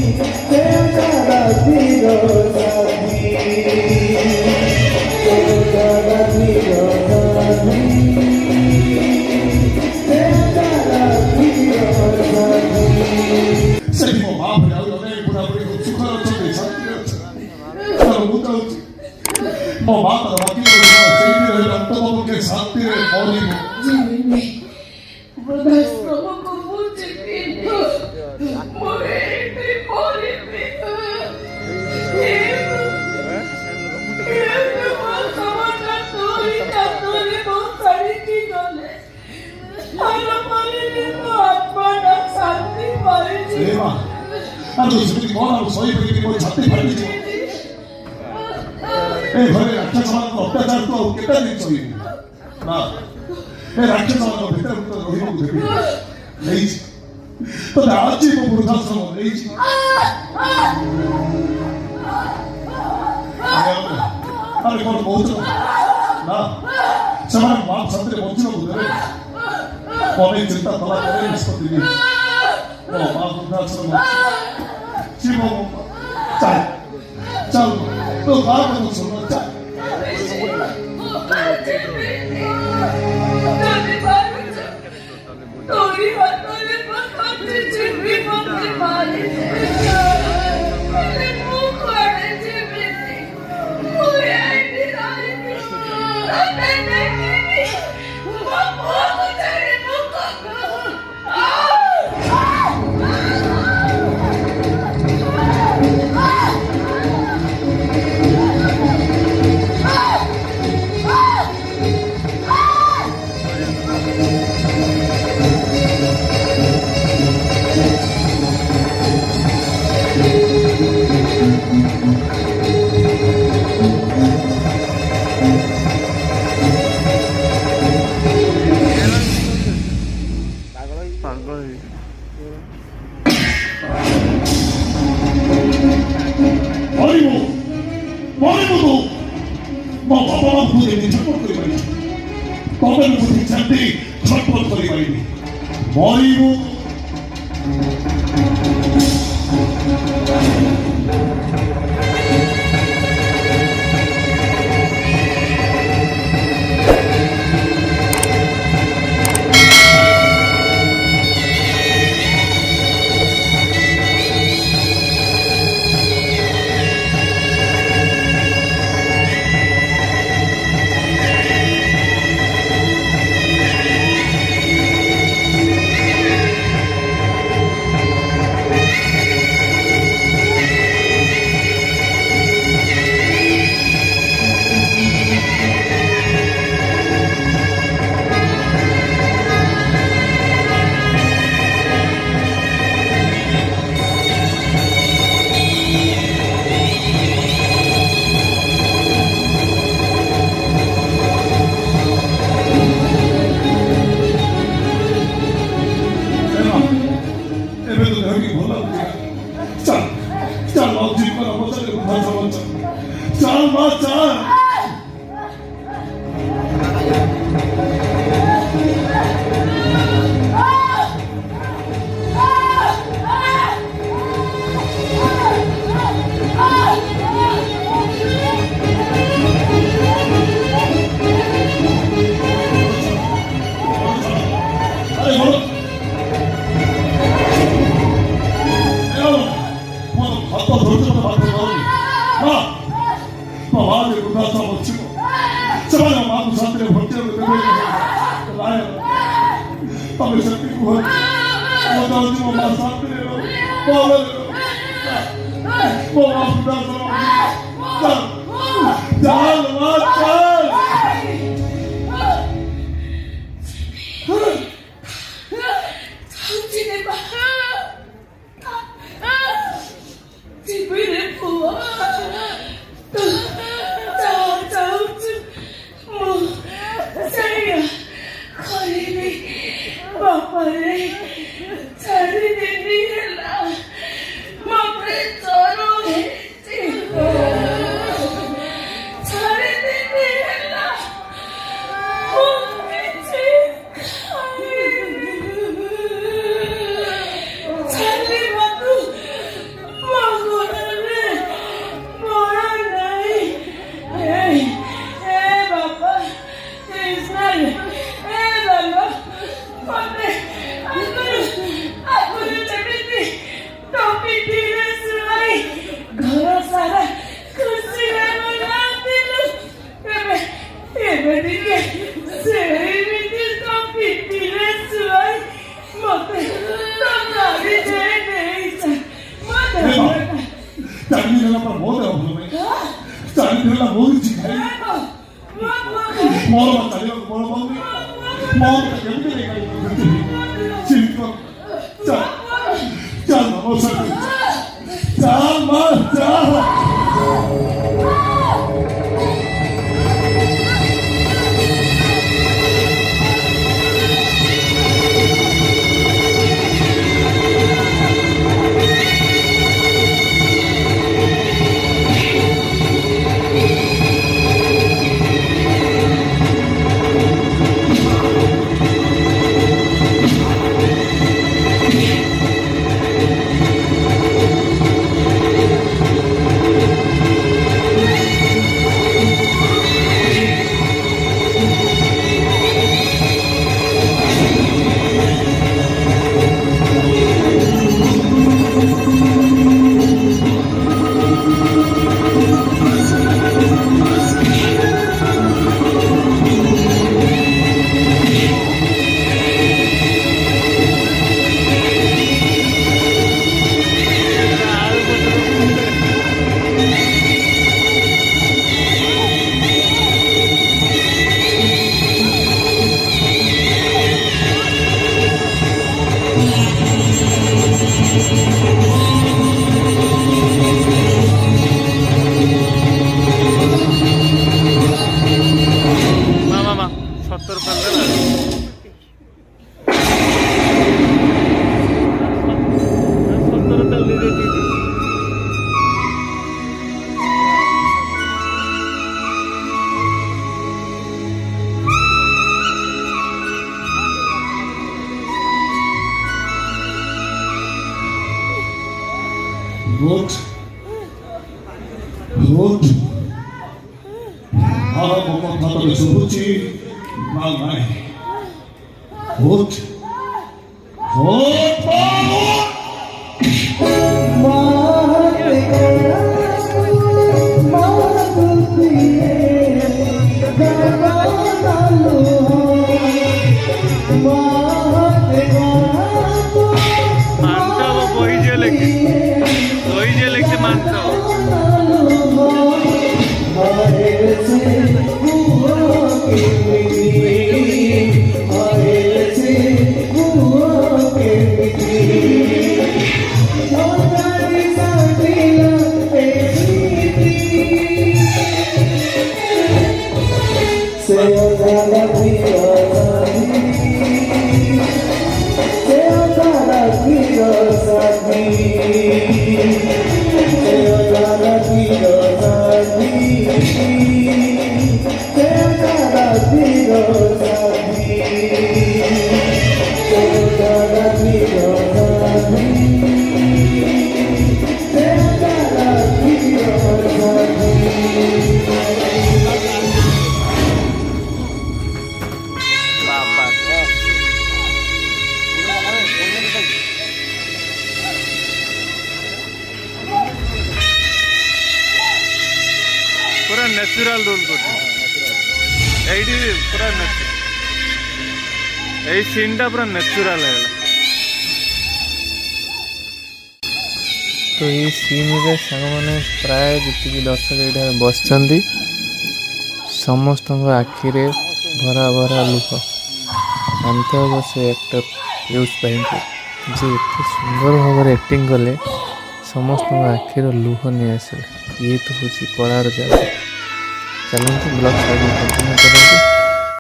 ସେ ସାଥୀ, ସେ ସାଥୀ, ସେ ସାଥୀ। ସେଠି ମୋ ମା ଭଳି ଆହୁରି ଅନେକ ବୁଢ଼ା ବୁଢ଼ୀ ସୁଖରେ ଅଛନ୍ତି, ଶାନ୍ତିରେ ଅଛନ୍ତି। କାରଣ ମୁଁ ଚାହୁଁଛି ମୋ ମା ତାର ବାକି ସେଇଠି ରହି ଅନ୍ତତଃ ପକ୍ଷେ ଶାନ୍ତିରେ ମରିବ। ଯିବିନି, ବୃଦ୍ଧାଶ୍ରମକୁ ମୁଁ ଯିବିନି। ମୁଁ ଏଇଠି ମରିବି। ମୋ ସମାଜ ତୋରି କାତରେ ମୋ ଛାଡ଼ିକି ଗଲେ ମରିଲେ ମୋ ଆତ୍ମାଟା ଶାନ୍ତି ପାଇଯିବ। ଏ ମା, ଆଉ ତୁ ସେମିତି କଣ ଆଉ ସହିପାରିବି? ମୋ ଛାତି ଫାଟିଯିବ। ଏ ଘରେ ରାକ୍ଷସମାନଙ୍କ ଅତ୍ୟାଚାର ତୁ ଆଉ କେତେ ଦିନ ସହିବୁ? ନା, ଏ ରାକ୍ଷସମାନଙ୍କ ଭିତରେ ମୁଁ ତ ରହିବାକୁ ଦେବି ନେଇଛି। ତୋତେ ଆଜି ମୁଁ ବୃଦ୍ଧାଶ୍ରମ ନେଇଛି। ଆରେ, କଣ କହୁଛ? ନା, ସେମାନେ ମା ଶାନ୍ତିରେ ବଞ୍ଚିବାକୁ ଦେବେ। ଅନେକ ଚିନ୍ତା କଲା ପରେ ନିଷ୍ପତ୍ତି ନେଇଛି, ମୋ ମା ବୃଦ୍ଧାଶ୍ରମ ଯିବ। ମୋ ମା, ଚାଲ ଚାଲ, ତୋ ମା କଥା ଶୁଣ, ଚାଲ। ଯଦି ପାରୁଛ, ତୋରି ହାତରେ ପଥରେ ଯିବି, ମତେ ମାରିଦେ। ହେଲେ ମୁଁ କୁଆଡ଼େ ଯିବିନି। ମୁଁ ଏଇଠି ରହିବି, ତତେ ଦେଖିବି। ମୋ ପୁଅକୁ ଛାଡ଼ି ମୁଁ ପାଗଳ ହେଇଛି। ମରିବୁ, ମରିବୁ ତୁ। ମୋ ବାପା ମାଙ୍କୁ ଯେମିତି ଛଟପଟ କରିପାରିବି, ତତେ ବି ମୁଁ ଠିକ ସେମିତି ଛଟପଟ କରିପାରିବି। ମରିବୁ। ଏ ମା, ଏବେ ତ ଦେହ ଟିକେ ଭଲ ଲାଗୁଛି। ଚାଲ ଚାଲ, ଆଉ ଜୀବନ ବଚାରେ ବୃଦ୍ଧାଶ୍ରମ ଚାଲ। ଚାଲ ମା, ଚାଲ। ଆରେ ବଡ଼, ମୋର ହାତ ଧରୁଛ, ମତେ ହାତ ଧରୁନି। ମା, ମୋ ମା ଯେ ବୃଦ୍ଧାଶ୍ରମ ଯିବ, ସେମାନେ ମୋ ମାକୁ ଶାନ୍ତିରେ ବଞ୍ଚିବାକୁ ଦେବେ? ତମେ ସେତିକି କୁହ। ମୁଁ ଚାହୁଁଛି ମୋ ମା ଶାନ୍ତିରେ ରହୁ, ଭଲରେ ରହୁ। ମୋ ମା ବୃଦ୍ଧାଶ୍ରମ। ଚାଲ ଚାଲ ମା, ଚାଲ। ଚାହୁଁଛି ରେ ମା, ଯିବି ରେ ପୁଅ। ତୁ ଯାହା ଚାହୁଁଛୁ ମୁଁ ସେଇଆ କରିବି। ବାପାରେ, 4 ଦିନ ହେଲା ମତେ ଜ୍ୱର ହେଇଛି। 4 ଦିନ ହେଲା ମୁଁ କିଛି ଖାଇନି। ଚାଲିବାକୁ ଚାରି ଦିନ ହେଲା ପରେ ମୋ ଦେହ ଭଲ ନାହିଁ। 4 ଦିନ ହେଲା ମୁଁ କିଛି ଖାଇନି। ମୋର ବା ଚାଲିବାକୁ ବଳ ପାଉନି। ମୋ କଥା କେମିତି ନେଇପାରିବି? ଚିନ୍ତା। ଚାଲ, ଚାଲ ମୋ ସାଥେ ଚାଲ ମା, ଚାଲ। ମା, ମା, ମା, 17 ପାଲ। 17 ତାଲ ଦେଇ। ଉଠ, ଉଠ। ଆଉ ମୋ କଥା ତୋତେ ଶୁଭୁଛି ନା ନାହିଁ? ଉଠ, ଉଠ, ଉଠ। ମାତେ ମାতুତିଏ ଗଗନାଲୁ ମାତେ। ମାନତେ ହବ, ବହି ଯିଏ ଲେଖିଛି, ବହି ଯିଏ ଲେଖିଛି ମାନତେ ହବ। হায়েছে কেমিতি, হায়েছে কেমিতি ধরারি সাজিলা এসিতি। সে তারা প্রিয় সাথী, সে তারা প্রিয় সাথী, সে তারা প্রিয় সাথী, সে তারা প্রিয় সাথী, সে তারা প্রিয় সাথী, সে তারা প্রিয় সাথী। ବାବା। ପୁରା ନ୍ୟାଚୁରାଲ ରୋଲ କରୁଛି ଏଇଠି। ପୁରା ନ୍ୟାଚୁରାଲ, ଏଇ ସିନ୍ଟା ପୁରା ନ୍ୟାଚୁରାଲ ହେଇଗଲା। ତ ଏଇ ସିନ୍ରେ ସାଙ୍ଗମାନେ, ପ୍ରାୟ ଯେତିକି ଦର୍ଶକ ଏଇଠାରେ ବସିଛନ୍ତି, ସମସ୍ତଙ୍କ ଆଖିରେ ଭରା ଭରା ଲୁହ। ମାନତେ ହେବ ସେ ଆକ୍ଟର ପିୟୁଷ ଭାଇଙ୍କୁ ଯେ ଏତେ ସୁନ୍ଦର ଭାବରେ ଆକ୍ଟିଂ କଲେ, ସମସ୍ତଙ୍କ ଆଖିର ଲୁହ ନେଇ ଆସିଲେ। ଇଏ ତ ହେଉଛି କଳାର ଜାଦୁ। ଚାଲନ୍ତୁ, ବ୍ଲଗ୍ ଆଗକୁ କଣ୍ଟିନ୍ୟୁ କରନ୍ତୁ।